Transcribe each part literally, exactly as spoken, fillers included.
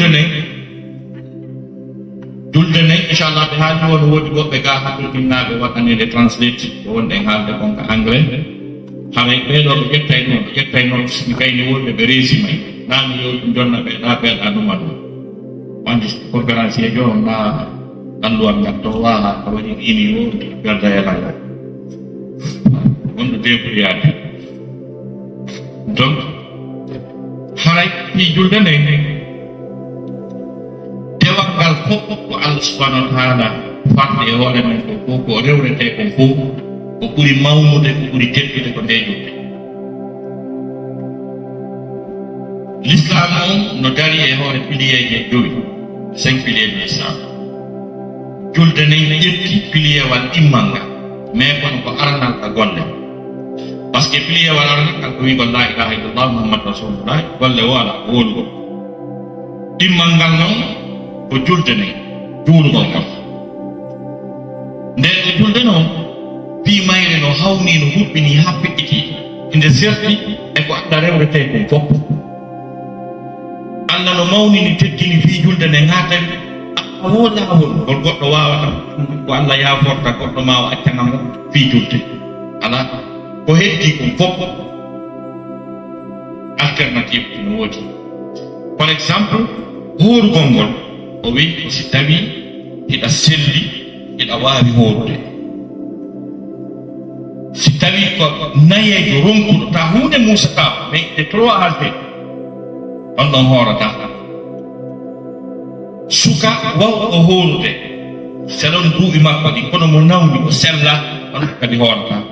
nen, julde nen, inchallah, ɓe haali won woodi woɓɓe ga hakkiltinnaaɓe waɗaniinde translate ko wonɗen haalde kon ka anglais. Haray ɓee ɗoo ɓe ƴettay ɗum, ɓe ƴettay notes, mi kayni wonɓe ɓe reesi may. Naa mi yewtu jonna ɓe, naa ɓe alɗa ɗuma ɗum. Wandi conférencier jo on naa alluwal ngal to waala ko waɗi ini o garda e lalla. Wonɗo débrouillade. Donc, haray fii julde nden, dewal ngal fof ko Allah subhanahu wa ta'ala farde e hoore men ko fof, ko rewretee kon fof, ko ɓuri mawnude, ko ɓuri teddude ko nde julde. L'islam on no dari e hoore piliyeeji jowi, cinq piliers de l'islam. Julde nden ƴetti piliyewal ɗimmal ngal, mais kono ko aranal ka golle. Parce que piliyewal aranal ngal ko wi'gol la ilaha illallah Muhammad Rasulullah, golle o alaa ko wonugol. Ɗimmal ngal non ko julde nden, juulugol ngal. Nden ɗo julde non, fii mayre no hawnii, no huɓɓinii haa feƴƴitii, inde serti e ko Allah rewretee kon fof. Allah no mawnini, teddini fii julde nden haa tawi a woo laawol ngol goɗɗo waawata, ko Allah yaaforta goɗɗo maa o accana mo fii julde. Alaa, ko heddii kon fof, alternative no woodi. Par exemple, hoorugol ngol, o wi'i ko si tawii hiɗa selli, hiɗa waawi hoorude. Si tawii ko nayeejo ronkuɗo, taa huunde muusataa, mais il est trop âgé, on ɗon hoorataa. Suka wawɗo hoorude, selon duuɓi makko ɗin, kono mo nawni, o sella, on kadi hoorataa.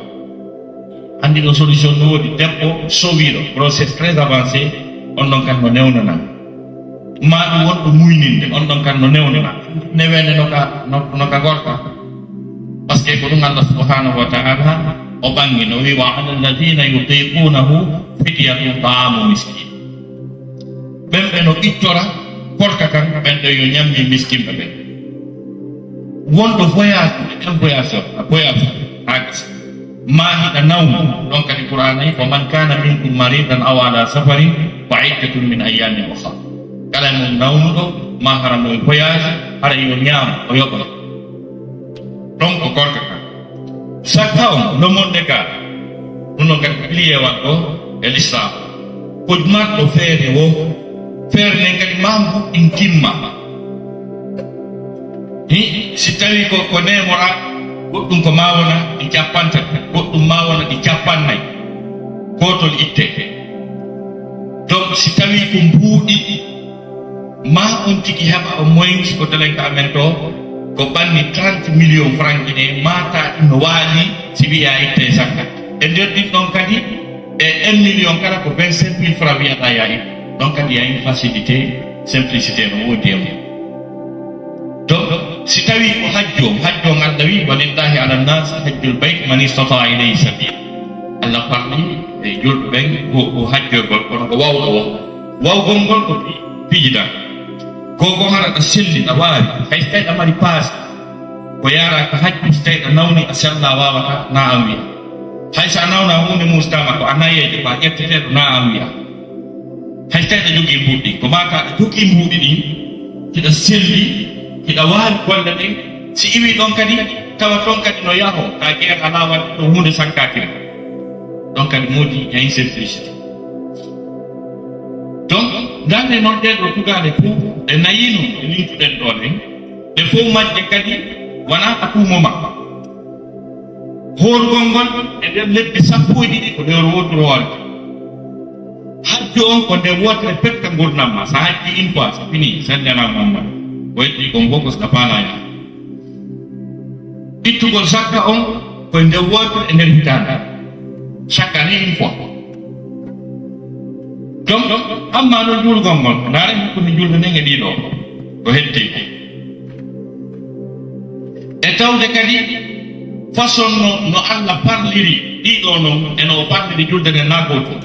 Anndi ɗo solution no woodi, debbo sowiiɗo, grossesse très avancée, on ɗon kadi no newnanaa. Maa ɗum wonɗo muyninde, on ɗon kan no newnana. Neweende no ka, no, no ka gorka. Parce que ko ɗum Allah subhanahu wa ta'ala o ɓangi, no wi'i, "Wa ala alladhina yutiqunahu fidyatun ta'amu miskin." Ɓen ɓe no ittora korka kan, ɓen ɗo yo ñammi miskinɓe ɓen. Wonɗo voyage, ɗen voyage, a voyage, haa gasi. Maa hiɗa nawnu, ɗon kadi Qur'aana wi, "Faman kana minkum maridan aw ala safarin fa iddatun min ayyamin ukhar." Kala e mon nawnuɗo, maa hara no e voyage, hara yo ñaam, o yoɓoy. Ɗon ko korka kan. Sakka on, no monɗe ka, ɗum ɗon kadi piliyewal ɗo e l'islam. Ko marɗo feere wo, feere nden kadi maa mbuɗɗin timma. Hi, si tawii ko, ko neemoraa, goɗɗum ko maa wona ɗi cappanɗe tati, goɗɗum maa wona ɗi cappanɗe nayi, gootol ittee. Donc, si tawii ko mbuuɗi, maa on tigi heɓa au moins ko telenka amen to, ko ɓanni trente millions francs guinéens, maa taa ɗum no waali si wiyaa ittee sakka. E nder ɗin ɗon kadi, e un million kala ko vingt-cinq mille francs wiyataa yaa ittee. Ɗon kadi, il y a une facilité, simplicité no woodi e mum. Donc, si tawii ko hajju on, hajju on Allah wi'i, "Walillahi ala nnaasi hajjul bayti man istata'a ilayhi sabiila." Allah farli e julɓe ɓen ko, ko hajjorgol, kono ko wawɗo on. Wawgol ngol ko pi-, pijidan. Ko, ko hara ɗa selli, ɗa waawi. Hay so tawii ɗa mari paasi, ko yaara ka hajju, so tawii ɗa nawni, a sella, a waawata, na an wi'a. Hay so a nawna huunde muusdaama ko a nayeejo, ko a ƴetteteeɗo, na an wi'a. Hay so tawii aɗa jogii mbuuɗi ɗin, ko maa ka aɗa jogii mbuuɗi ɗin, hiɗa selli, hiɗa waawi golle ɗen, si iwii ɗon kadi, tawa ɗon kadi no yahoo, ka jeyaa alaa waɗde ɗon huunde sankatire. Ɗon kadi moodi, il y a une simplicité. Donc, ngarɗen non ɗee ɗoo tugaale fof, ɗe nayi non, ɗe limtuɗen ɗoo ɗen, ɗe fof majje kadi, wonaa à tout moment. Hoorugol ngol e nder lebbi sappo e ɗiɗi ko lewru wooturu hoore. Hajju on ko nde wootere pet ka ngurndan maa. So a hajji une fois, c'est fini, senndaama Muhammad. Ko heddii kon fof ko si a faalaaki. Ittugol sakka on ko nde wootere e nder hitaande. Chaque année, une fois. Donc, amma non juulgol ngol, ndaaren hakkunde julde nden e ɗii ɗoo. Ko heddii kon. E tawde kadi façon no, no Allah farliri ɗii ɗoo non, e no o farliri julde nden na gootum.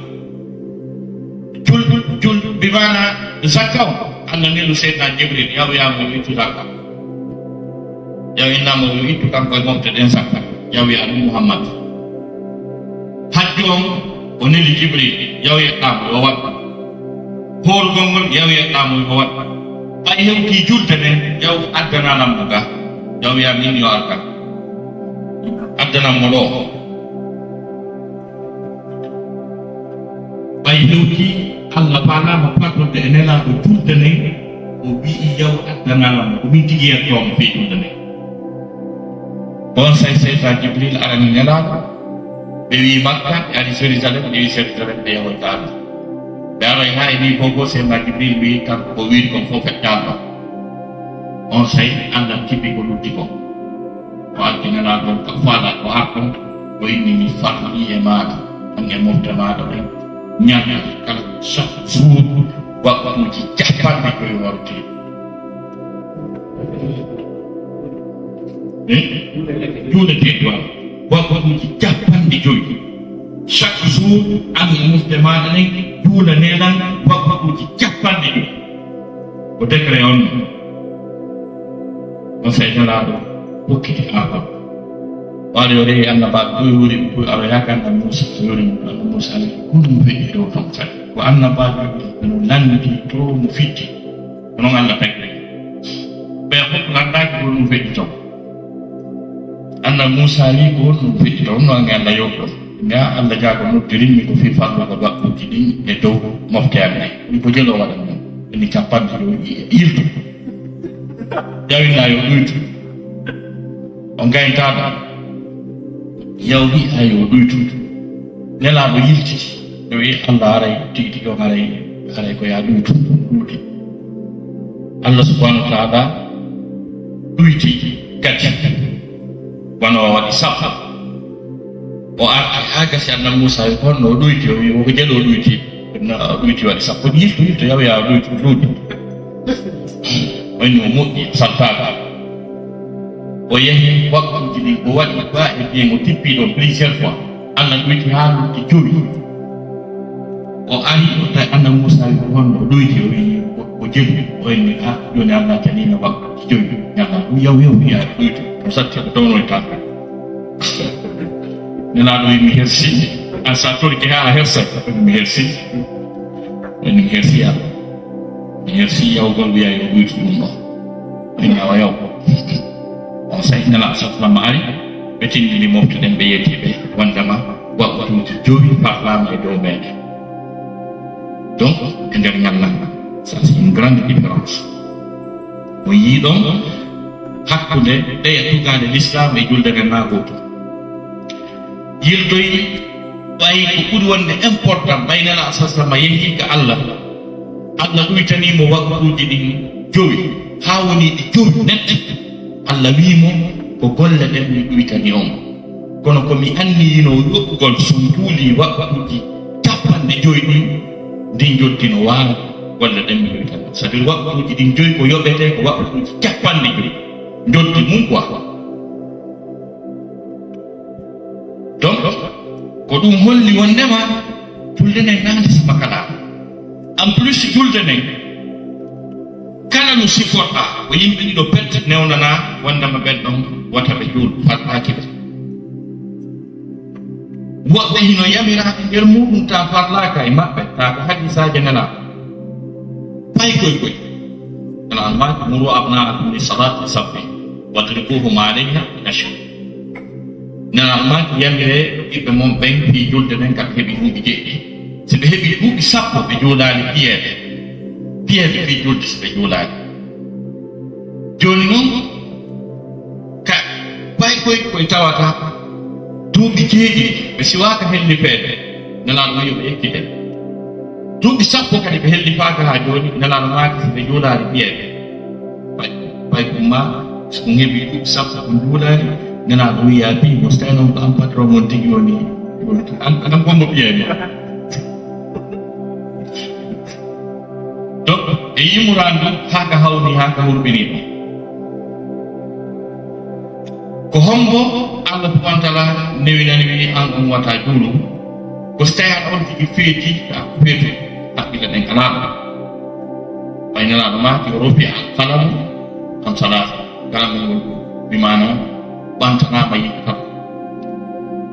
Jul-, jul-, bi maana zakka on, Allah nelu Seydina Jibril, yaw yaa mo ittu zakka. Yaw inna mo ittu kanko e mofte ɗen zakka. Yaw yaa ɗum Muhammad. Hajju on, o neli Jibril, yaw yeɗɗaa mo yo waɗ. Hoorugol ngol, yaw yeɗɗaa mo yo waɗ. Ɓay hewtii julde nden, yaw addanaa lan mo ga. Yaw wi'aa min yo arkan. Addanan mo ɗoo. Ɓay hewtii Alla faalaama fardorde e Nelaaɗo julde nden, o wi'i, yaw addanaa lan mo, ko min tigi yettoo mo fii julde nden. Onsay Seydina Jibril arani Nelaaɗo, ɓe wi'i Makka, ɓe ari Jérusalem, ɓe wi'i Jérusalem, ɓe yahoy Kaaba. Ɓe aroy haa e nii fow goo, Seydina Jibril wi'i kanko ko wi'i kon fow feƴƴaama. Onsay Alla tipi ko lutti kon. O addi Nelaaɗo on ka faalaa ko arɗon, o inni mi farlii e maaɗa, an e mofte maaɗa ɓen, ñalɗi kala, chaque jour, waqtuuji cappanɗe jowi warti. Eh? Juuletee duwaa. Waqtuuji cappanɗe jowi. Chaque jour, an e mofte maaɗa ɗen, juulanee lan waqtuuji cappanɗe jowi. Ko décret on. Onsay Nelaaɗo hokkiti aawal. O ari o rewi annabaaɓe ɗo, o rewi ɗo, aroyaaka Annabi Muusa, o rewi Annabi Muusa, ko ɗum feƴƴi ɗo ton kadi. Ko annabaajo no lanndii to no fitti. Ko non Alla tagi. Ɓe fof anndaaki ko ɗum feƴƴi ton. Annabi Muusa wi'i ko honɗum feƴƴi ton, no an e Alla yewtuɗon. Nga Alla jaago noddirin mi ko fii farlugo waqtuuji ɗin e dow mofte an ɗen. Ɗum ko jelo waɗan non. Ɓe ni cappanɗe jowi yiltu. Ƴawinaa yo ɗuytu. O ngayntaaɗo. Yaw wi'i hay yo ɗuytu. Nelaaɗo yiltiti. Ɓe wi'i Alla haray tigi tigi on haray, haray ko yaa ɗuytu ɗuuɗi. Alla subhanahu wa ta'ala ɗuyti kadi. Wano o waɗi sappo. O arti haa gasi Annabi Muusa wi ko honno o ɗuyti, o wi ko jelo o ɗuyti. Na o ɗuyti waɗi sappo. Yiltu, yiltu, yaw yaa o ɗuytu ɗuuɗi. O inni o moƴƴi, saltaaka. O yehi waqtuuji ɗin, o waɗi ba e biyen, o tippi ɗon plusieurs fois. Alla ɗuyti haa lutti jowi. O ari, o tawi Annabi Muusa wi ko honno o ɗuyti, o wi ko, ko jelu. O inni, "Ah, jooni Alla taniima waqtuuji jowi. Ñalla ɗum yaw, yaw, yaa ɗuyti." O satti ko tawno e tan. Nelaaɗo wi mi hersi. An sa torike haa a hersa. Mi hersi. Mi hersi Alla. Mi hersi yawgol wi'a yo ɗuytu ɗum ɗo. Ɓe ñawa yaw. Onsay Nelaaɗo sallallahu alaihi wasallam ari, ɓe tindini mofte ɗen, ɓe yetti ɓe, wondema waqtuuji jowi farlaama e dow meɗen. Donc, e nder ñallan, ça c'est une grande différence. Mo yii ɗon hakkunde ɗeya tugaale l'islam e julde nden naa gootum. Yiltoy ɓay ko ɓuri wonde important, ɓay Nelaaɗo sallallahu alaihi wasallam yehi ka Alla, Alla ɗuytanii mo waqtuuji ɗin jowi, haa woni ɗi jowi net. Alla wi'i mo, "Ko golle ɗen mi ɗuytani on. Kono ko mi anniyino yoɓugol, so nduuli waqtuuji cappanɗe jowi ɗin, ndin njoddi no waara golle ɗen mi ɗuytani." C'est-à-dire waqtuuji ɗin jowi ko yoɓetee ko waqtuuji cappanɗe jowi. Njoddi mum quoi. Donc, ko ɗum holli wondema julde nden naati sama kala. En plus, julde nden, kala no siforɗaa, ko yimɓe ɗiɗo pet newnanaa wondema ɓen ɗon wota ɓe juul, farɗaaki ɓe. Woɓɓe hino yamiraade nder muuɗum ta farlaaka e maɓɓe, ta ko hadisaaje Nelaaɗo. Pay koy koy. Nelaaɗo maaki, "Muru abnaakum bi salaati sab'i, wadribuhum alayha min ashri." Nelaaɗo maaki, "Yamire ɓiɓɓe mon ɓen fii julde nden ka ɓe heɓi duuɓi jeɗɗi. Si ɓe heɓi duuɓi sappo ɓe juulaali, piyeeɓe. Piyeeɓe fii julde si ɓe juulaali." Jooni non, ka pay koy koy tawata duuɓi jeeɗiɗi ɓe siwaaka hellifeede, Nelaaɗo wi'i yo ɓe ekkite. Duuɓi sappo kadi ɓe hellifaaka haa jooni, Nelaaɗo maaki si ɓe juulaali piyeeɓe. Pay, pay ɗum ma, si ɗum heɓi duuɓi sappo ko juulaali, Nelaaɗo wi'i yaa bii, mo si tawi non ko an patron mon tigi woni, an, an bombo piyeeɓe. Donc, e yimurandu haa ka hawni, haa ka hurɓini ɗum. Ko hombo Allah subhanahu wa ta'ala newinani wi an on wata juulu? Ko so tawi aɗa on tigi feeti, ka feetu, haqqille ɗen alaa ɗon. Ɓay Nelaaɗo maaki, "Rufi'a al-qalamu an salaasa." Kala ngol ngol bi maana ɓantanaama yimɓe tati.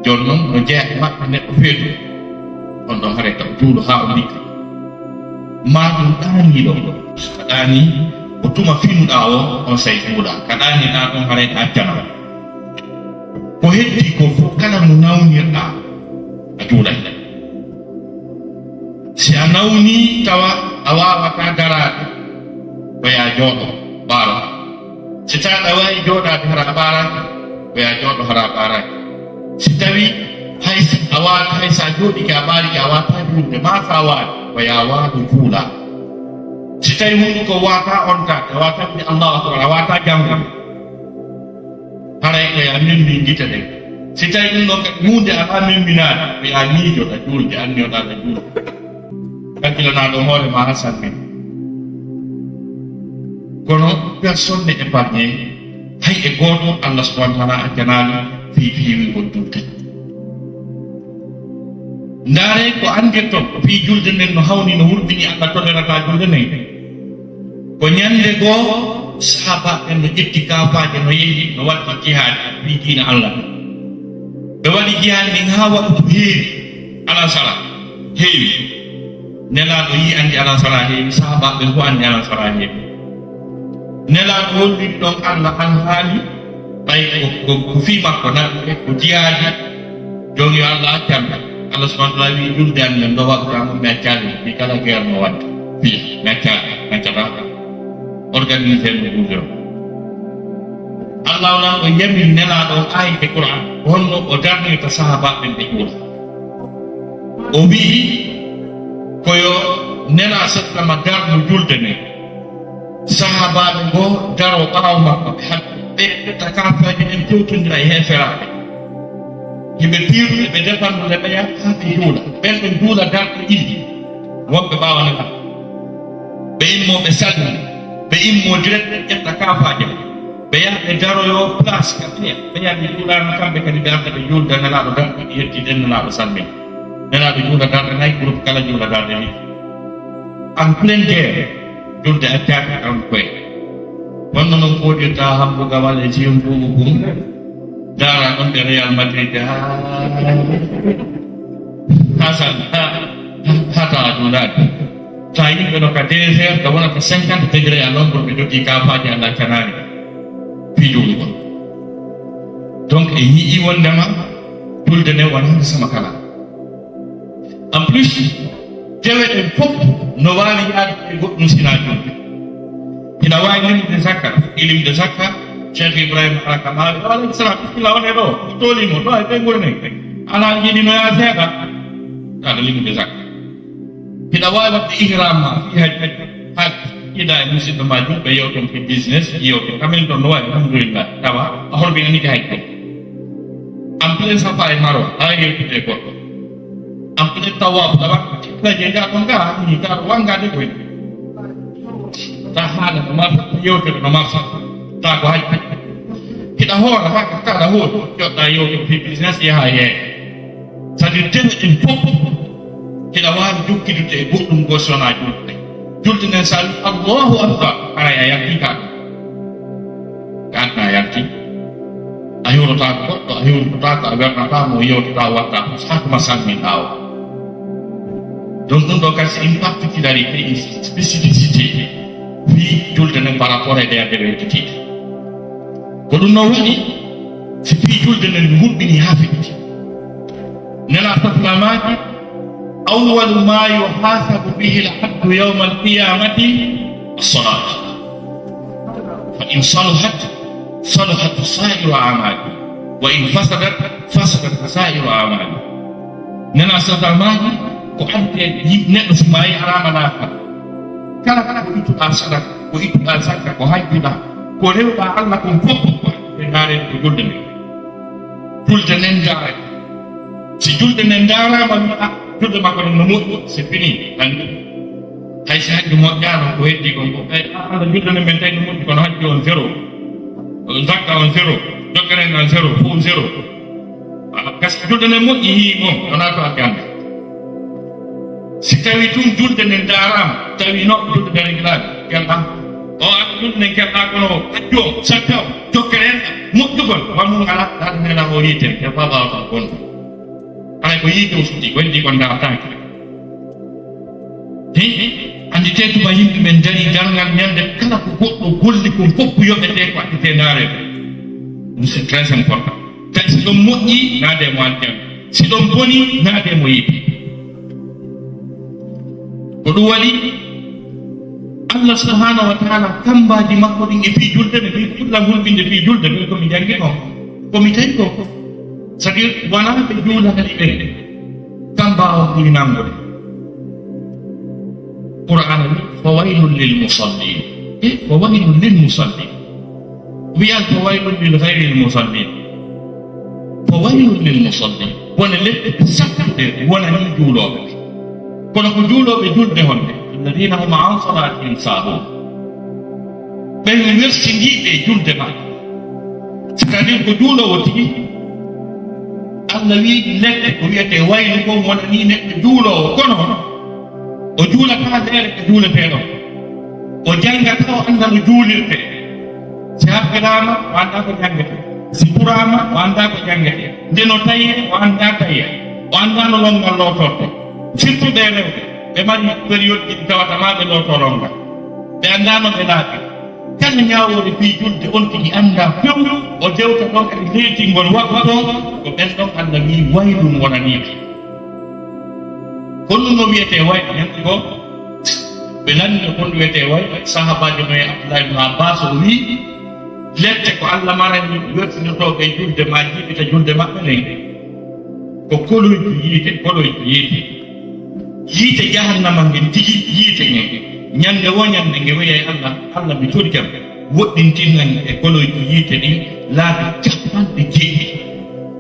Jooni non, no jeyaa e maɓɓe neɗɗo feetu, on ɗon haray ka juulu haa o ndikka. Maa ɗum ɗaaniiɗo, ɗaani Ko tuma finuɗaa on, onsay juulaa. Ka ɗaaniɗaa ɗon, haray a accana. Ko heddii kon fow, kala mo nawnirɗaa, a juulay. Si a nawnii tawa a waawataa daraade, ko yo a jooɗo, ɓaaro. Si tawii aɗa waawi jooɗaade, hara a ɓaaraaki, ko yo a jooɗo, hara a ɓaaraaki. Si tawii hay si a waat-, hay si a jooɗike, a ɓaarike, a waawataa juulde, maa si a waali, ko yo a waalo juulaa. Si tawii hunnduko waawataa ontaade, a waawataa wiide Allaahu akbar, a waawataa janngude, haray ko yo a memmin gite ɗen. Si tawii ɗun ɗon kadi huunde alaa memminaade, ko yo a miijoɗaa juulde, anniyoɗaa no juulde. Hakkilanaa ɗon hoore maa haa salmina. Kono personne n'est épargné, hay e gooto Allah subhanahu wa ta'ala accanaali fii, fii wi'ugol juulde. Ndaaree ko anndirton fii julde nden no hawni, no hurɓini, Allah tolerataa julde nden. Ko ɲande goo, sahaabaaɓe ɓen no ƴetti kaafaaje, no yehi, no waɗi jihaadi fii diina Allah. Ɓe waɗi jihaadi ndin haa waɗugo heewi, alasara heewi. Nelaaɗo yi'i anndi alasara heewi, sahaabaaɓe ɓen fow anndi alasara heewi. Nelaaɗo holliri ɗon Allah alhaali, ɓay ko, ko, ko fii makko naɓi ɓe, ko jihaadi. Jooni yo Allah accan ɓe. Allah subhanahu wa ta'ala wi'i, julde an nden ɗoo waɗuɗaa ɗun, mi accaali ɗun fii kala geer mo waɗde. Fii, mi accaali, mi accataa. Organisé mo julde on. Allah on ko yamiri Nelaaɗo on aayi e Qur'aan, ko honno o darnirta sahaabaaɓe ɓen ɓe juula. O wi'i ko yo Nelaaɗo sallama darnu julde nden. Sahaabaaɓe goo daroo ɓaawo makko, ɓe haɓɓi, ɓe ƴetta kaafaaje ɗen fewtondira e heeferaaɓe. Hiɓe piirude, ɓe defandude, ɓe yaha haa ɓe juula. Ɓen ɓe juula darɗe ɗiɗi, wonɓe ɓaawo Nelaaɗo. Ɓe immoo, ɓe salmina, ɓe immoo direct, ɓe ƴetta kaafaaje, ɓe yaha ɓe daroyoo place ka ɓe, ɓe yaha ɓe juulana kamɓe kadi darɗe, ɓe juulda Nelaaɗo darɗe ɗiɗi, heddi ɗen Nelaaɗo salmina. Nelaaɗo juula darɗe nay, groupe kala juula darɗe ɗiɗi. En pleine guerre, julde accaaka ɗon koye. Wonno non koodirta hamburgawal e jiyum buubu bum. Daara ɗon ɓe Real Madrid, haa, haa san-, haa, haa, haa tawa juulaade. Tawa yimɓe no ka désert, ka wonata cinquante degré à l'ombre, ɓe jogii kaafaaje Allah canaani fii juulugol. Donc, en yi'ii wondema julde nden wonaa nde sama kala. En plus, dewe ɗen fow no waawi yaade e goɗɗum sinaa julde. Hiɗa waawi limude zakka, fuɗɗii limude zakka, Cheikh Ibrahima Alaka Maawi, wa aleykum salam, bismillah, wonee ɗoo, ko toolii mo, ɗoo e ɓeynguure nden. Alaa jiiɗi no yaa seeɗa, aɗa limude zakka. Hiɗa waawi waɗde ihram ma fii hajji, hajji, ida e musidɗo ma julɓe yewton fii business, yewton. Amen ɗon no waawi, alhamdulillah. Tawa a horminanike hay gooto. En plein Safa e Marwa, a yewtude e goɗɗo. En plein tawaf, tawa, tawa jeeja ɗon ga, ni ga ɗo wanga de koy. Ta haala no marsa, yewtude no marsa. Ta ko hajji. Hiɗa hoora, haka, kaɗa hoori, joɗɗa yewtude fii business, yaha e C'est-à-dire, dewe ɗen fow, hiɗa waawi jokkidude e goɗɗum goo si wonaa julde. Julde nden, so a wi'i, "Allahu Akbar," haray a yaltii ka. Ka aduna a yaltii. A hewlotaako goɗɗo, a hewlotaako, a wernataa mo, yewtataa, waɗataa fof, haa tuma salminɗaa o. Donc, ɗum ɗoo kadi, c'est une particularité, une spécificité fii julde nden par rapport e ɗee dewe titiiɗe. Ko ɗum non waɗi, si fii julde nden ndu hurɓinii haa feƴƴiti. Nelaaɗo sallallaahu alayhi wa sallam maaki, "Awwalu maa yuhaasabu bihil abdu yawmal qiyaamati as-salaat. Fa in saluhat, saluhat saa'iru a'maali. Wa in fasadat, fasadat saa'iru a'maali." Nelaaɗo sallallaahu alayhi wa sallam maaki, ko ante yi-, neɗɗo si maayii araama laakara. Kala, kala ko ittuɗaa sadaka, ko ittuɗaa zakka, ko hajjuɗaa, ko rewɗaa Allah kon fof, ɓe ndaarete ko julde nden. Julde nden ndaarete. Si julde nden ndaaraama, mi, ah, julde makko nden no moƴƴi, c'est fini, anndi. Hay si hajju moƴƴaano, ko heddii kon ko, eh, ah, Allah, julde nden men tawi no moƴƴi, kono hajju on zéro. Zakka on zéro. Jokkere ngal zéro, fof zéro. Wala, kasi julde nden moƴƴi, hii, bon, wonaa to aljanna. Si tawi tun julde nden ndaaraama, tawi no julde nden réglaade, kelɗaa. O an julde nden kelɗaa kono hajju on, zakka on, jokkere en, moƴƴugol, wa mum alaa, ɗaɗi nela o yiite, e baba o tan gonɗo. Haray ko yiite o suuɗi, ko heddii kon ndaartaake. Hi, Annditee tuma yimɓe ɓen darii darngal ñande, kala ko goɗɗo golli kon fof yoɓetee ko addetee ndaaree ɗum. Ɗum c'est très important. Tawi si ɗon moƴƴi, naadee mo aljanna. Si ɗon boni, naadee mo yiite. Ko ɗum waɗi Allah subhanahu wa ta'ala kammbaaji makko ɗin e fii julde, ɓe fii fuɗɗa hulɓinde fii julde, ɓe ko mi janngi kon, ko mi tawi kon. C'est-à-dire, wonaa ɓe juulani ɓe, kammbaa on ɓuri nanngude. Qur'aana wi, "Fa waylun lil musallin." E, "Fa waylun lil musallin." Wiyan, "Fa waylun lil ghayril musallin." "Fa waylun lil musallin." Wona lepte sattuɗe wonanii juulooɓe. Kono ko juulooɓe julde honde? "Alladhina hum an salatihim sahun." Ɓen wersindiiɓe e julde maɓɓe. C'est-à-dire ko juuloowo tigi, Allah wi'i lepte ko wi'etee waylu kon wonanii neɗɗo juuloowo, kono o juulataa feere ko juuletee ɗon. O janngataa, o anndaa no juulirtee. Si haqqiraama, o anndaa ko janngetee. Si ɓuraama, o anndaa ko janngetee. Nde no tayee, o anndaa tayee. O anndaa no lonngal lootortee. Surtout ɓee rewɓe, ɓe mari période ɗi tawata maa ɓe lootoo lonngal. Ɓe anndaa no ɓe laaɓi. Kala ñaawoore fii julde, on tigi anndaa few, o dewta ɗon kadi leetingol waktu on, ko ɓen ɗon Allah wi'i, "Waylun wonanii ɓe." Ko ɗum no wi'etee waylu, ñande goo, ɓe lanndino ko ɗum wi'etee waylu, sahaabaajo no e Abdullah ibn Abbas, o wi'i, lepte ko Allah marani wersinotooɓe e julde maa jiiɓita julde maɓɓe nden. Ko koloyji yiite, koloyji yiite. Yiite jahannama ngen tigi, yiite ngen. Ñande woo ñande nge wi'ay Allah, "Allah, mi torike ma, woɗɗintinan e koloyji yiite ɗin laabi capanɗe jeeɗiɗi.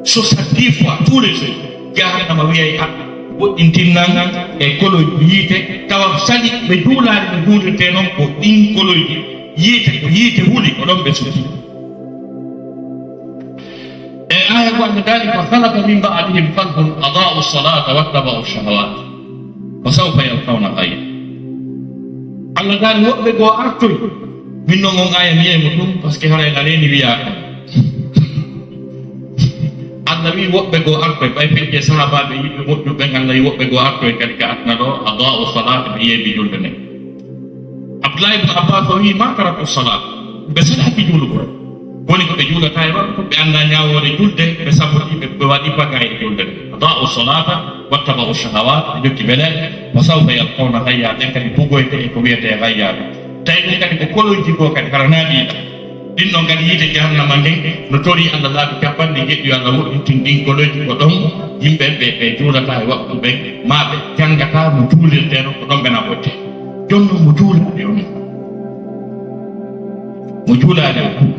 Soixante-dix fois tous les jours." Jahannama wi'ay Allah, "Woɗɗintinan e koloyji yiite, tawa sali ɓe juulaali no juulirtee non ko ɗin koloyji yiite, ko yiite huli, ko ɗon ɓe suti." E aaya goo Allah daali, "Fa khalafa min ba'dihim khalfun adaa'u salata wattaba'u shahawat. Fa sawfa yalqawna ghayya." Allah daali, "Woɓɓe goo artoy." Min non on aaya mi yi'ay mo tun, parce que haray na reeni wi'aa kon. Allah wi'i woɓɓe goo artoy, ɓay feƴƴe sahaabaaɓe yiɓɓe moƴƴuɓe ɓen, Allah wi'i woɓɓe goo artoy kadi ka aduna ɗoo, adaa'u salata, ɓe yeebi julde nden. Abdullahi ibn Abbas o wi'i, "Ma taraku salat." Ɓe salaaki juulugol. Woni ko ɓe juulataa e waktu, ɓe anndaa ñaawoore julde, ɓe sabotii, ɓe, ɓe waɗi bagay e julde. Adaa'u salata, wattaba'u shahawat, ɓe jokki beleeɗe, wa sawfa yalqawna ghayya, ɓen kadi bugoyte e ko wi'etee ghayya. Tawi ɗum kadi ko koloyji goo kadi hara naadiiɗa. Ɗin ɗon kadi yiite jahannama ngen no torii Allah laabi capanɗe jeeɗiɗi yo Allah woɗɗintin ɗin koloyji ko ɗon yimɓe ɓe, ɓe juulataa e waktu ɓen, maa ɓe janngataa no juulirtee non ko ɗon ɓe naɓoytee. Jonno mo juulaade on. Mo juulaade on.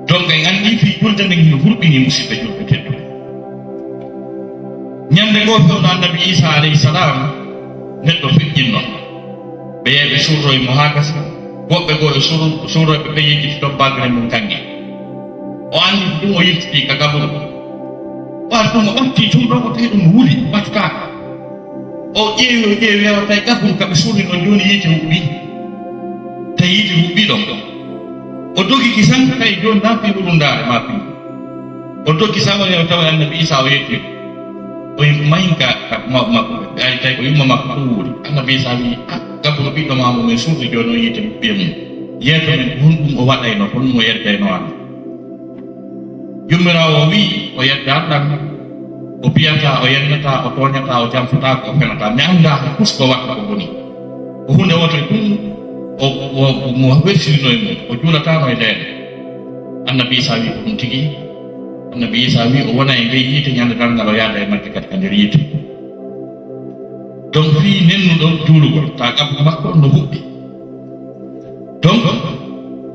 Donc en anndi fii julde nden no hurɓini musidɓe julɓe tedduɓe. Ñande goo fewndo Annabi Iisaa alayhi salaam neɗɗo feƴƴinno. Ɓe yehi ɓe surroyi mo haa gasa. Woɓɓe goo e sur-, surroyɓe ɓe yejjiti ton bagre mum kanŋe. O anndi ko ɗum o yiltitii ka gaburu. O ari ɗum o ɓatti tun ɗon o tawi ɗum wuli ɓattukaaka. O ƴeewi, o ƴeewi, o tawi gaburu ka ɓe surri ɗon jooni yiite huɓɓi. Tawi yiite huɓɓi ɗon. O dogi kisan tawi jooni naa fii ɗum ndaare maa fii. O dogi sawari o tawa Annabi Iisaa o yetti. O yimma hinka ka ma-, ma-, ɓe ari tawi ko yumma makko ɗum wuli. Annabi Iisaa wi'i, "Ah, gaburu ɓiɗɗo maa mo min surri jooni o yiite ɓiɓɓe mum. Yeeto men ko honɗum o waɗayno, ko honɗum o yeddayno an?" Joomiraawo o wi'i, "O yeddaani lan. O piyataa, o yennataa, o tooñataa, o janfataako, o fenataa. Mi anndaa hay fus ko waɗta ko boni." Ko huunde wootere tun, o, o, o, mo wesirino e mum, o juulataano e leeɗe. Annabi Iisaa wi'i ko ɗum tigi. Annabi Iisaa wi'i o wona e ngey yiite ñande darngal o yaada e majje kadi ka nder yiite. Donc fii nennuɗo juulugol, taa gabbu makko no huɓɓi. Donc,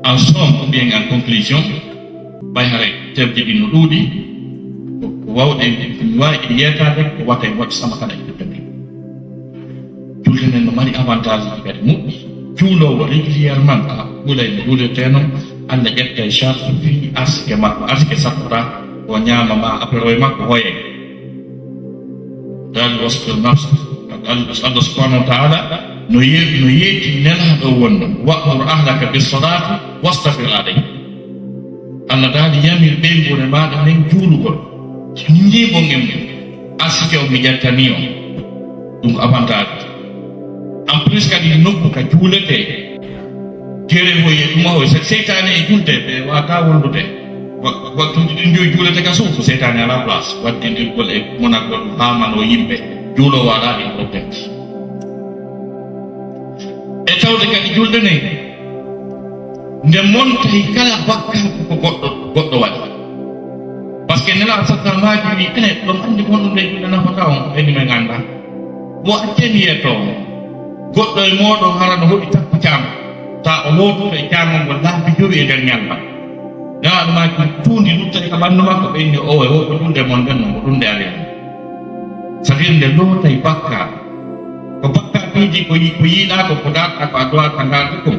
en somme, ou bien en conclusion, ɓay haray terji ɗin no ɗuuɗi, ko, ko waawɗen, ko mi waawi ɗi yeetaade, ko wata en waɗu sama kala e julde nden. Julde nden no mari avantage ji kadi moƴƴi. Juuloowo régulièrement, a juulay no juulirtee non, Alla ƴettay charge fii arsike makko, arsike sattoraa, o ñaama ma, après o e makko hoyay. Daali wasbir nafsak. Allah, Allah subhanahu wa ta'ala no ye-, no yeeti Nelaaɗo wonno, "Wa'mur ahlaka bis-salati wastabir alayha." Allah daali, "Yamir ɓeynguure maaɗa nden juulugol." Min njiibon en men. Arsike on mi ƴettanii on. Ɗum ko avantage. En Plus kadi nokku ka juuletee. Tere ko e ɗuma o, se-, seytaane e julde, ɓe waata wondude. Wa-, waktuuji ɗin joyi juulete ka suudu, seytaane alaa place. Wadde ndirgol e monagol haa manoo yimɓe, juuloowo alaa ɗin problème ji. E tawde kadi julde nden, nde montay kala bakkaatu ko goɗɗo, goɗɗo waɗi. Parce que Nelaaɗo sallallahu alayhi wa sallam maaki wi, ene, ɗon anndi ko honɗum nde julde nafata on, ɓe ni men anndaa. Mo acceni yeeto on, goɗɗo e mooɗon hara no hoɗi tappi caango, taa o loototo e caango ngol laabi jowi e nder ñalɗan. Nelaaɗo maaki tuundi luttay ka ɓanndu makko, ɓe inni, o e wo ko julde mon nden non, ko ɗum nde ari. Saɗi nde lootay bakkaatu. Ko bakkaatuuji ko yi-, ko yiɗaa ko, ko daɗɗa ko a duwata ngaɗu ɗum.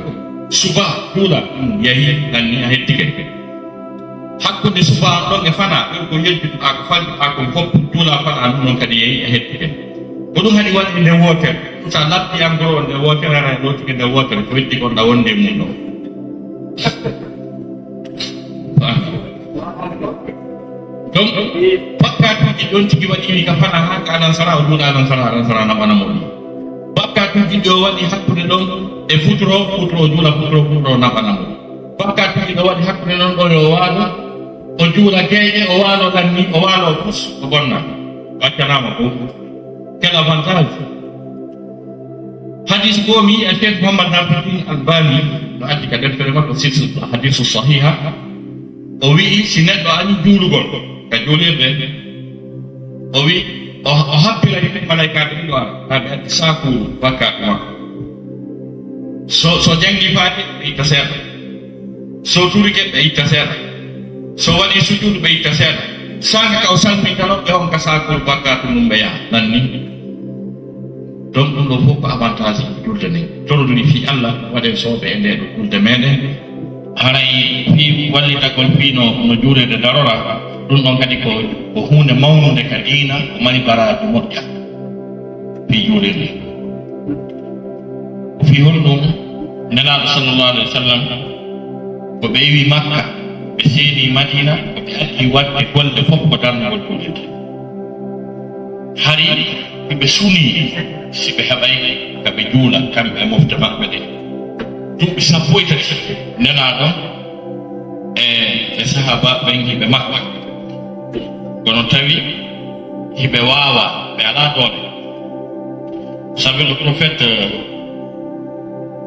Suba, juula, ɗum yahi, ɗan ni a hettike. Hakkunde suba on ɗon e fana, ɗum ko yejjutuɗaa ko faljuɗaa kon fof, juula fana ɗum non kadi yahi a hettike. Ko ɗum haɗi waɗi nde wootere. Ɗum sa labbi an goro on nde wootere, hara e lootike nde wootere, ko heddi kon ɗa wonde e mum ɗon. Donc, bakkaatuuji ɗon tigi waɗi wi ka fana haa ka alansara, o juula alansara, alansara naɓana mo ɗi. Bakkaatuuji ɗi o waɗi hakkunde ɗon e futuro, futuro o juula futuro, futuro naɓana mo. Bakkaatuuji ɗi o waɗi hakkunde ɗon ɗo yo o waalo, o juula geeƴe, o waalo ɗan ni, o waalo fus, o bonna. Waccanaama ko. Quel avantage? Hadis goo mi yi'i Cheikh Muhammad Nasiruddin Albani no addi ka deftere makko Silsilatul Ahadisu Sahiha. O wi'i si neɗɗo ari juulugol ka juulirde, o wi'i, o, o habbiray malaykaaɓe ɗiɗo ara, haa ɓe addi saakuru bakkaatu makko. So, so janngi Faatiha, ɓe itta seeɗa. So turike, ɓe itta seeɗa. So waɗi sujuudu, ɓe itta seeɗa. Saanga ka o salmintano ɓe on ka saakuru bakkaatu mum ɓe yaha. Nan ni. Donc, ɗum ɗo fof ko avantage julde nden. Torori fii Allah, waɗen sooɓe e ndee ɗo julde meɗen. Haray fii wallitagol fii no, no juulirde darora, ɗum ɗon kadi ko, ko huunde mawnunde ka diina, ko mari baraaji moƴƴa fii juulirde. Ko fii honɗum Nelaaɗo sallallahu alayhi wa sallam, ko ɓe iwi Makka, ɓe seeni Madiina, ko ɓe addi waɗde golle fof ko darnugol juulirde. Hari ɓe sunii si ɓe heɓay ka ɓe juula, kamɓe e mofte maɓɓe ɗen. Duuɓi sappo e tati Nelaaɗo e, e sahaabaaɓe ɓen hiɓe Makka. Kono tawi hiɓe waawaa, ɓe alaa doole. Sabi le prophète, euh,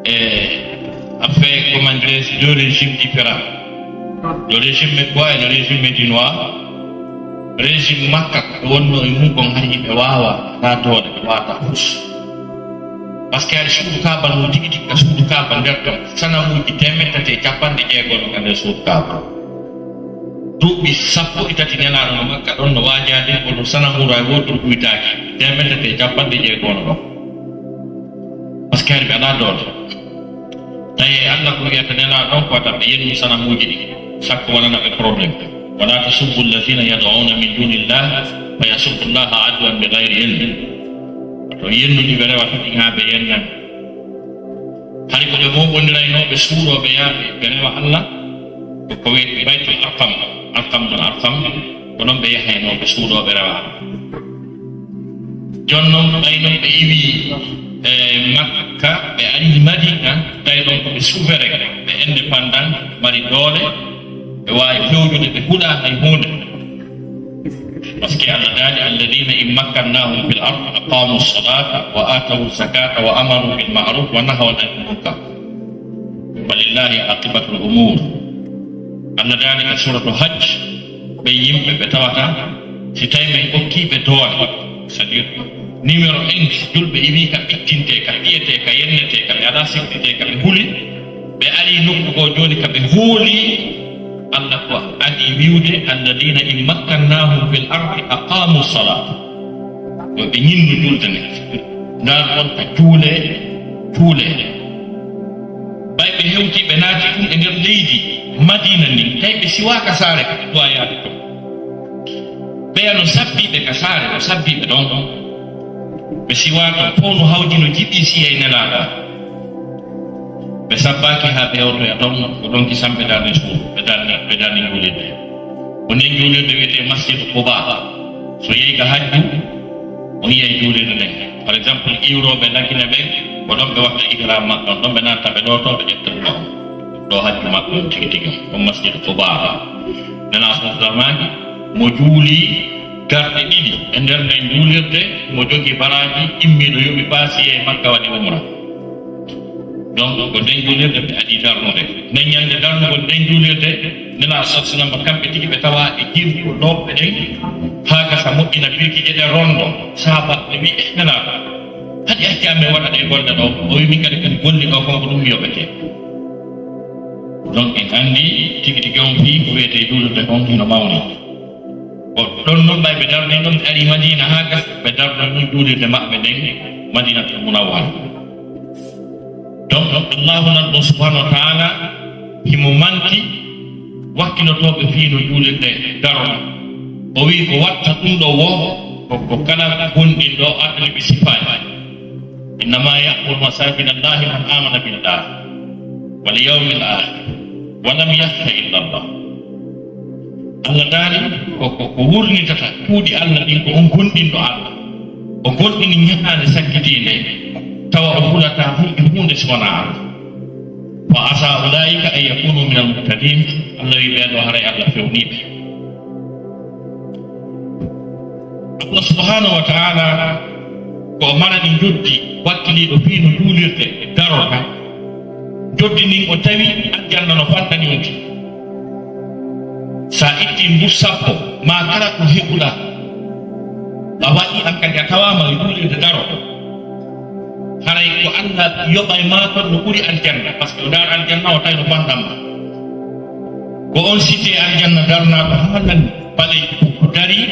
eh, a fait, comment dirais-je, deux régimes différents. Le régime mecquois et le régime médinois. Régime Makka, ko ɓe wonnoo e mum kon, hari hiɓe waawaa, alaa doole, ɓe waawataa fus. Parce que hari suudu Kaaba no tigi tigi ka suudu Kaaba nder ton, sanamuuji teemedde tati e capanɗe jeego no ka nder suudu Kaaba. Duuɓi sappo e tati Nelaaɗo no Makka ɗon no waajaade, kono sanamuuru hay wooturu ɓuytaaki, teemedde tati e capanɗe jeego no ɗon. Parce que hari ɓe alaa doole. Tawi Allah ko wi'ata Nelaaɗo on ko wata ɓe yennu sanamuuji ɗin, sakko waɗana ɓe problème. ولا تسبوا الذين يدعون من دون الله فيسبوا الله عدوا بغير علم. To yennude ɓe rewata ɗin haa ɓe yennan. Hari ko ɓe mooɓondiraynoo ɓe suuɗoo ɓe yaha ɓe rewa Allah, ko ko wi'etee Baytul Arqam, Arqam bun Arqam, ko ɗon ɓe yahaynoo ɓe suuɗoo ɓe rewa Allah. Jooni non, ɓay non ɓe iwi, e, Makka, ɓe ari Madina, tawi ɗon ko ɓe souverain, ɓe indépendant, mari doole, ɓe waawi fewjude, ɓe huɗaa hay huunde. Parce que Allah daali, "الذين إن مكناهم في الأرض أقاموا الصلاة وآتوا الزكاة وأمروا بالمعروف ونهوا عن المنكر ولله عاقبة الأمور." Allah daali ka Suratul Hajj, ɓe yimɓe ɓe tawata, si tawi men okkii ɓe doole, c'est-à-dire numéro un, si julɓe iwii ka ɓittintee, ka piyetee, ka yennetee, ka ɓe alaa siftitee, ka ɓe huli, ɓe arii nokku goo jooni ka ɓe hoolii, Allah ko adii wi'ude, "الذين إن مكناهم في الأرض أقاموا الصلاة." Yo ɓe ñinnu julde nden. Ngal on ka juulee, juulee. Ɓay ɓe hewtii, ɓe naati tun e nder leydi Madiina ndin, tawi ɓe siwaaka saare ka ɓe duwaa yaade ton. Ɓeya no sabbii ɓe ka saare, no sabbii ɓe ɗon. Ɓe siwaa ton, fow no hawji no jiɓii siyay Nelaaɗo. Ɓe sabbaaki haa ɓe hewtoya ton, ko ɗon kisan ɓe darni suudu, ɓe darni, ɓe darni juulirde. Ko nden juulirde wi'etee Masjidu Quba. So yehi ka hajju, o yi'ay juulirde nden. Par exemple, iwrooɓe Lagine ɓen, Ko ɗon ɓe watta ihram maɓɓe on, ɗon ɓe natta, ɓe ɗo to ɓe ƴetta ɗum on. Ɗo hajju maɓɓe on tigi tigi on, on Masjidu Quba. Nelaaɗo sallallahu alaihi wasallam maaki, mo juuli darɗe ɗiɗi e nder nden juulirde, mo jogii baraaji, immiiɗo yoɓi paasi, yehi Makka waɗi umra. Donc, ko nden juulirde ɓe adii darnude. Nden ñande darnugol nden juulirde, Nelaaɗo sallallahu alaihi wasallam kamɓe tigi ɓe tawa e jirgi ɗo ɓe ɗen, haa gasa moƴƴina birkiije ɗen rondo. Sahaabaaɓe ɓe wi'i, "Eh, Nelaaɗo, haɗi acca men waɗa ɗe golle ɗo?" O wi'i, "Min kadi, kadi golli ɗo kon ko ɗum mi yoɓete." Donc, en anndi tigi tigi on fii ko wi'etee juulirde kon hino mawni. Ko ɗon non ɓay ɓe darni ɗon, ɓe ari Madiina haa gas, ɓe darno ɗum juulirde maɓɓe nden Madiinatul Munawwara. Donc, Allahu nan ɗon subhanahu wa ta'ala himo manti wakkilotooɓe fii no juulirde daroo. O wi'i ko watta ɗum ɗo wo, ko, ko kala gonɗinɗo adani ɓe sifaaji. إنما يعمر مساجد الله من آمن بالله واليوم الآخر ولم يخش إلا الله. Allah daali ko, ko, ko wurnitata cuuɗi Allah ɗin ko on gonɗinɗo Allah, o gonɗini ñalaande sakkitiinde, tawa o hulataa hay e huunde si wanaa Allah. Fa asa ulaa'ika an yakunu minal muhtadin. Allah wi'i ɓee ɗoo haray Allah fewnii ɓe. Allah subhanahu wa ta'ala ko o marani njoddi wakkiliiɗo fii no juulirde darorta. Njoddi ndin o tawi aljanna no fantani on tigi. Sa itti mbus sappo, maa kala ko heɓuɗaa, a waɗi an kadi a tawaama e juulirde daro. Haray ko Allah yoɓay maa kon no ɓuri aljanna, parce que o ndaar aljanna o tawi no fanɗan ma. Ko on site aljanna darnaaɗo haa lami, balay ko dari.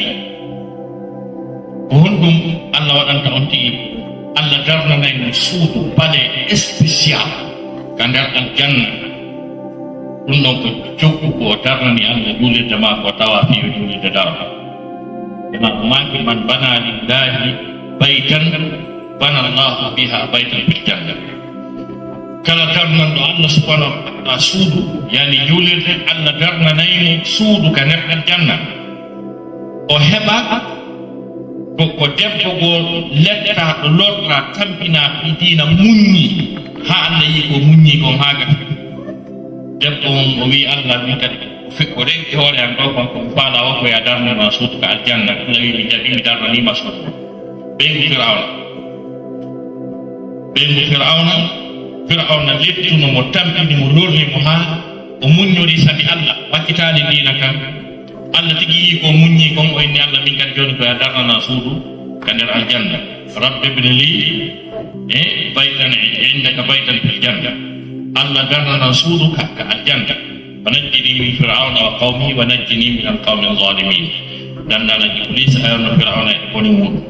Ko honɗum Allah waɗanta on tigi? Allah darnanay mo suudu, palais spécial ka nder aljanna. Ɗum ɗon ko jokku ko o darnani Allah juulirde maa ko tawa fii o juulirde daro. Ema ko maaki, "Man bana lillahi baytan, bana Allahu biha baytan fil janna." Kala darnanɗo Allah subhanahu wa ta'ala suudu, yani juulirde, Allah darnanay mo suudu ka nder aljanna. O heɓa ko, ko debbo goo lettaaɗo, lorraa, tampinaa fii diina, muññi haa Allah yi'i ko muññi kon haa gasi. Debbo on o wi'i, "Allah, min kadi ko fi-, ko renki hoore an ɗoo kon, ko mi faalaa woo ko yo a darnan ma suudu ka aljanna." Allah wi'i, "Mi jaɓii, mi darnanii ma suudu." Ɓeyngu Firawna. Ɓeyngu Firawna, Firawna lettuno mo, tampini mo, lorri mo haa o muññori sabi Allah, wakkitaali diina kan. Allah tigi yi'i ko muññi kon, o inni Allah, "Min kadi jooni ko yo a darnana suudu ka nder aljanna. Rabbi ibni li, eh, baytan indaka baytan fil janna." Allah darnana suudu ka, ka aljanna. "Wa najjini min Fir'awna wa qawmihi wa najjini min al-qawmi adh-dhalimin." Darnana Iblis, a yonno Fir'awna e bone muɗum.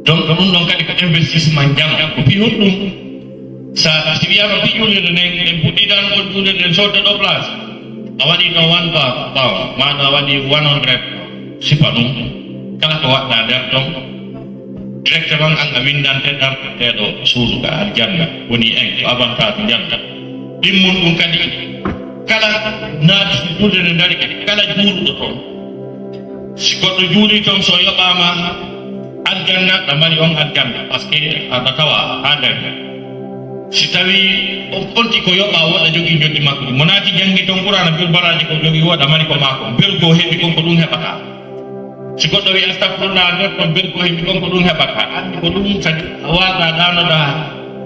Donc, ɗum ɗon kadi ko investissement jam. Ko fii honɗum? Sa, si wiyaama fii juulirde nden, en puɗɗii darnugol juulirde nden, sodde ɗoo place. A waɗii ɗon one pound, pound, maa a waɗii one hundred, sifa ɗum. Kala ko waɗɗaa nder ɗon, directement an a winndante darnanteeɗo suudu ka aljanna. Woni en, ko avantage njalta. Ɗimmun ɗum kadi, kala naati juulirde nden dari kadi, kala juuluɗo ton, si goɗɗo juulii ton, so yoɓaama aljanna, ɗa mari on aljanna, parce que aɗa tawa haa nder. Si tawii on, on tigi ko yoɓaa, wonɗa jogii njoɓdi makko ɗi. Mo naati janngi ton Qur'aana, bil baraaji ko jogii, wonɗa mari ko maako. Bil ko heɓi kon, ko ɗum heɓata. Si goɗɗo wi'i, "Astagfirullah," nder ton, bil ko heɓi kon, ko ɗum heɓata. Anndi ko ɗum kadi a waawataa ɗaanoɗaa,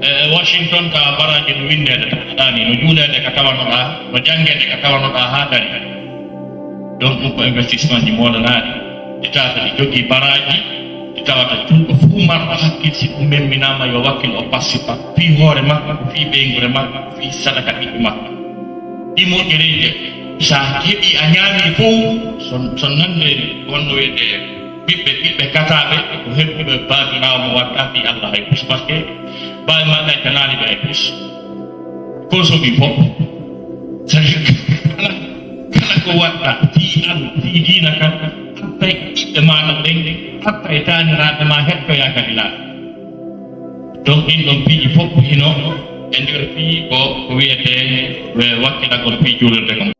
e, e Washington, tawa baraaji no winndeede, tawa ɗaanii, no juuleede ka tawanoɗaa, no janngeede ka tawanoɗaa haa dari. Donc, ɗum ko investissement ji moolanaaɗi, ɗi tawata ɗi jogii baraaji, ɗi tawata julɗo fuu marɗo hakkil, si ɗum memminaama, yo wakkil o participa fii hoore makko, ko fii ɓeynguure makko, ko fii sadaka ɓiɓɓe makko. Ɗi moƴƴereeji, sa heɓii a ñaamii fow, so, so nande wonno wi'etee ɓiɓɓe, ɓiɓɓe kataaɓe, ko heɓuɓe baabiraawo mo watta fii Allah hay pus, parce que baabi maɓɓe ay kanaali ɓe hay pus. Ko soɓi fof. C'est-à-dire que kala, kala ko waɗɗa fii Allah, fii diina kan, hatta e ɓiɓɓe maaɗa ɓen, hatta e taaniraaɓe maa, hettoyaa kadi laabi. Donc, ɗin ɗon piiji fof hino e nder fii ko, ko wi'etee, e, wakkilagol fii juulirde kon.